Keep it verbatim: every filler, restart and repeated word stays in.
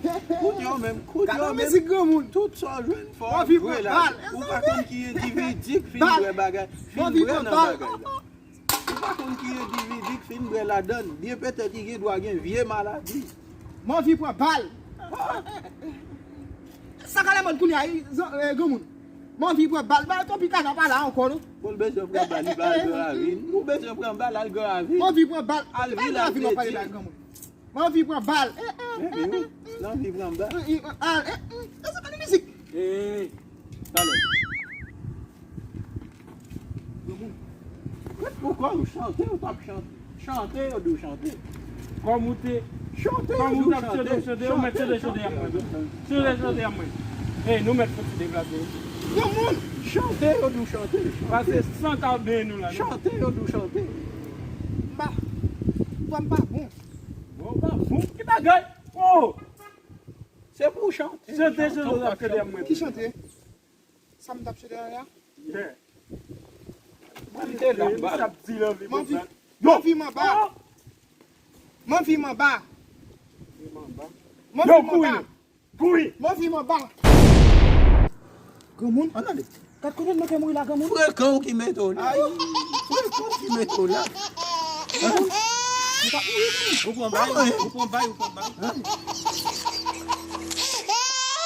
Kout yo menm, kout yo menm. Gade mizik granmoun. Tout sa w jwenn fò w bwè la. Ou pa konn ki endividi k fin bwè bagay, fin bwè nan bagay la. Ou pa konn ki endividi k fin bwè ladann. Byen petèt li gen dwa gen vye maladi. M anvi pran bal. Sa ka lemòd kounye a, granmoun. M anvi pran bal. Bal, tanpri, kaka pa la ankò, non. Bon, l bezwen pran bal, li pa al Gran Ravin. Ou bezwen pran bal, al Gran Ravin. M anvi pran bal. Al Gran Ravin, w ap pale la, granmoun. M anvi pran bal. Enben wi, l anvi pran bal. Èske pa nan mizik? Talè. Mèt poukò ou chante, ou t ap chante. Chante, yo di w chante. Kòm ou te, chante, kòm ou t ap chante, chante, ou mèt chante, chante a mwen. Chante, chante a mwen. Ey, nou mèt fouti deplase. Granmoun, chante, yo di w chante. Pase san ka benyen nou la, non? Chante, yo di w chante. M pa, m pa bon. Bon, pa bon. Ki bagay? Oh! Se pou w chante. Chante, chante, w ap chante a mwen. Ki chante? Sa m t ap chante la? Yeah. Mwen te la, m pa t ap di l anvi pran bal. M anvi m anba. M anvi m anba. M anvi m anba. Kouri. M anvi m anba. Granmoun. Ann ale. Gad kote m mete mouri la, granmoun. Frekan w ki mete w la. Frekan w ki mete w la. Ou pran bay, ou pran bay, ou pran bay.